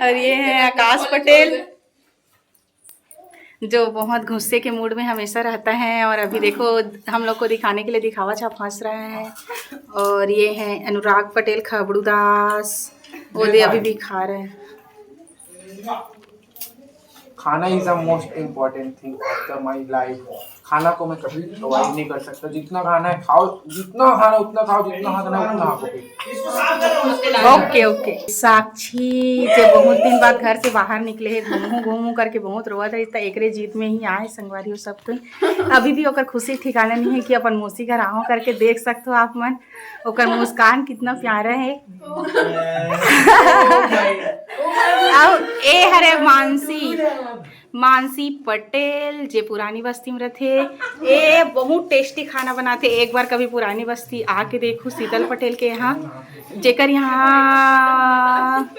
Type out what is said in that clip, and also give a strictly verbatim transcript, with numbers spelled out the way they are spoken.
और ये है आकाश पटेल, जो बहुत गुस्से के मूड में हमेशा रहता है। और अभी देखो, हम लोग को दिखाने के लिए दिखावा छाप हंस रहा है। और ये है अनुराग पटेल खबड़ू दास, वो दे अभी भी खा रहे हैं। खाना is the most important thing after my life। खाना को मैं कभी अवॉइड नहीं कर सकता। जितना खाना है खाओ, जितना खाना उतना खाओ, जितना खाना उतना खाओ। ओके ओके। साक्षी जे बहुत दिन बाद घर से बाहर निकले है, घूमू घूमू करके बहुत रोवत रही, त एकरे जीत में ही आए संगवारी हो सब कोई। अभी भी ओकर खुशी ठिकाना नहीं है कि अपन मौसी घर आहो करके। देख सकते हो आप मन, ओकर मुस्कान कितना प्यारा है। अब ए हरे मानसी, मानसी पटेल जे पुरानी बस्ती में रहथे, ए बहुत टेस्टी खाना बनाथे। एक बार कभी पुरानी बस्ती आके देखो शीतल पटेल के यहाँ, जेकर यहाँ